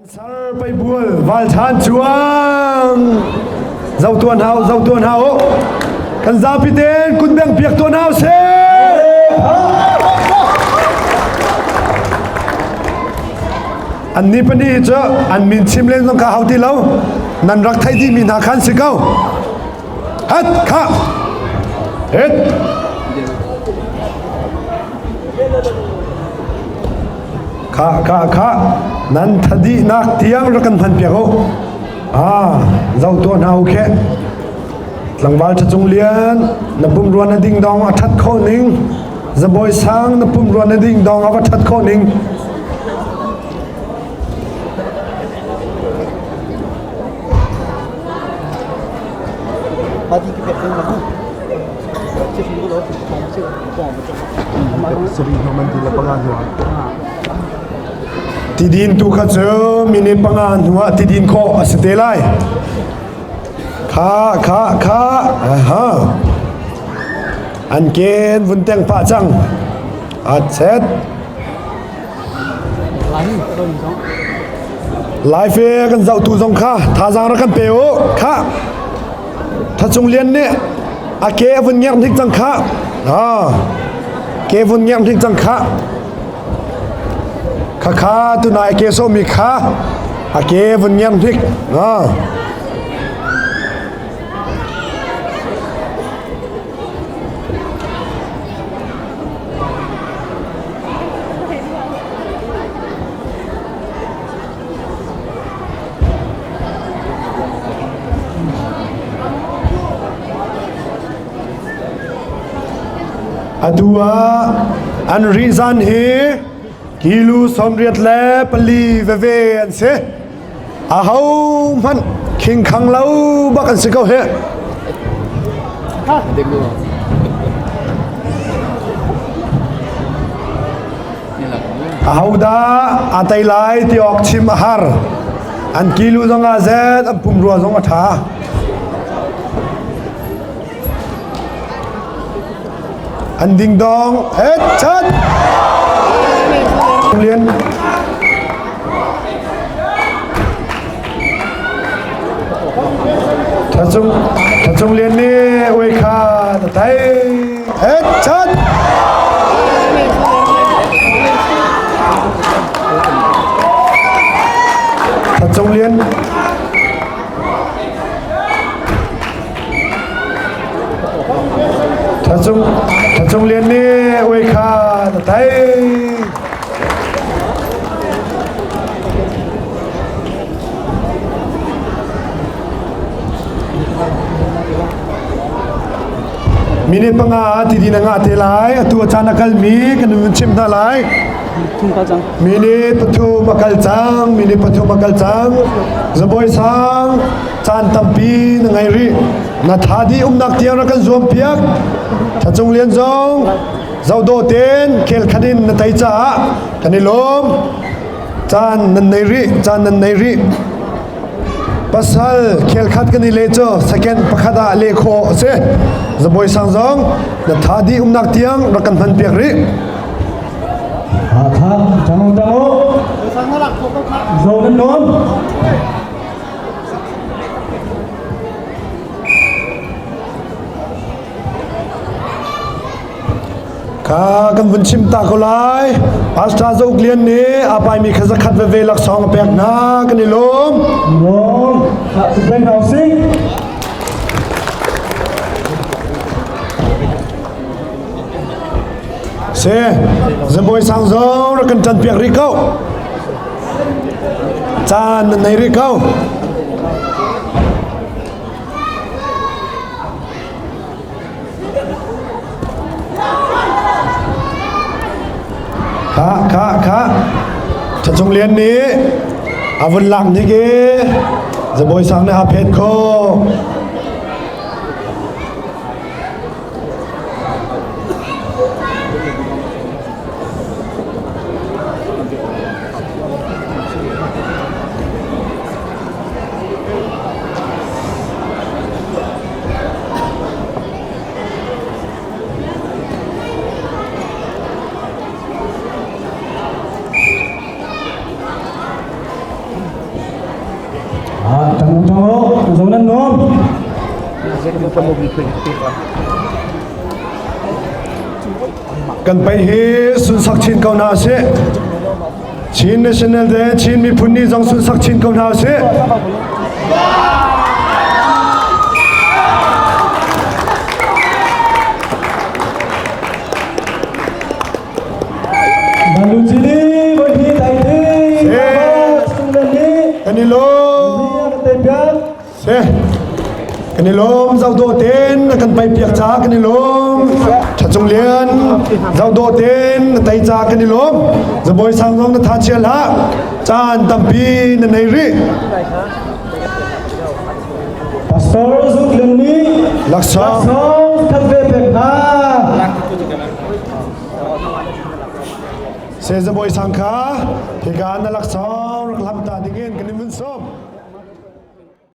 Sar peibual val than chuang zo tuan hau zo tuan hau kan zapi ten kun beng piak tuan hau se an ni pani cu an min chim len zong kha hau ti lo nan rak thei di mi hna khan si ko hat kha het Kha kha kha nan thadihnak tiang rak kan hman piak u. Ah, zo tuah hna u khe. Tlangval ṭhacung lian na pumrua na ding dong a ṭhat khawh ning. Zabawi sang na pumrua na ding dong a va ṭhat khawh ning. Tidin tu kha cu minute panga hnuah tidin khawh a si te lai. Kha kha kha aha. An ken vun teng pah cang. A chet. Lai fe kan zoh tu zong kha thazaang rak kan pe u. Kha Thacung Lian nih a ke a vun ngerh hnik cang khah. Ah, ke vun ngerh hnik cang khah. Khakha tunai ke sawmi kha a ke vun ngerh hnik. Ah. Atu ah an rihzan hi kilu 84 veve an si. Aho hmanh khingkhang lo bak an si ko hih. Ahodah aa tei lai ti awk chim a har. An kilu zong ah zet, an pumrua zong a ṭha. An dingdong, het chat! Lian. Thacung, Thacung Lian nih uai kha na thei. Het chat! Thacung Lian. Thacung, Thacung Lian nih uai kha na thei. Minute panga ah tidin a ngah te lai. Atu a caan a kalmi kan vun chimh hna lai. Minute pathum a kal cang. Minute pathum a kal cang. Zabawi sang caan tampi na ngei rih. Na tha dih umnak tiang rak kan zuam piak. Thacung Lian zong zohdawh tein khel khat in na tei caah kan i lawm. Caan nan nei rih. Caan nan nei rih. Pasal khelkhat kan i leh cu second pakhat ah leh khawh a si. Zabawi sang zong na tha dih umnak tiang rak kan hman piak rih. Hakha tango tango zo nan nom Kha kan vun chim ta ko lai. Pastor Zo Uk Lian nih a paimi kha zakhat veve laksawng a pek hna kan i lawm. Lawm. Beng hau sing. Se, Zabawi sang zong rak kan ṭan piak rih ko. Caan nan nei rih ko. Kha kha kha Thacung Lian nih a vun lak hnik i Zabawi Sang nih a phet kho. Tang tang zo nan nom. Kan pei hi sunsak chin ko hna sih. Chin National Day Chin miphun ni zong sunsak chin ko hna usih. Kan i lawm. Se. Kan i lawm zau dawh ten na kan pai piak ca kan i lawm. Thacung Lian zau dawh ten na tei ca kan i lawm. Zabawi sang zong na tha chia hlah. Caan tampi na nei rih. Pastor Zuk Len nih Laksawng. Laksawng khat ve pek hna. Se Zabawi sang kha hika na laksawng rak hlam ta dingin kan in vun sawm.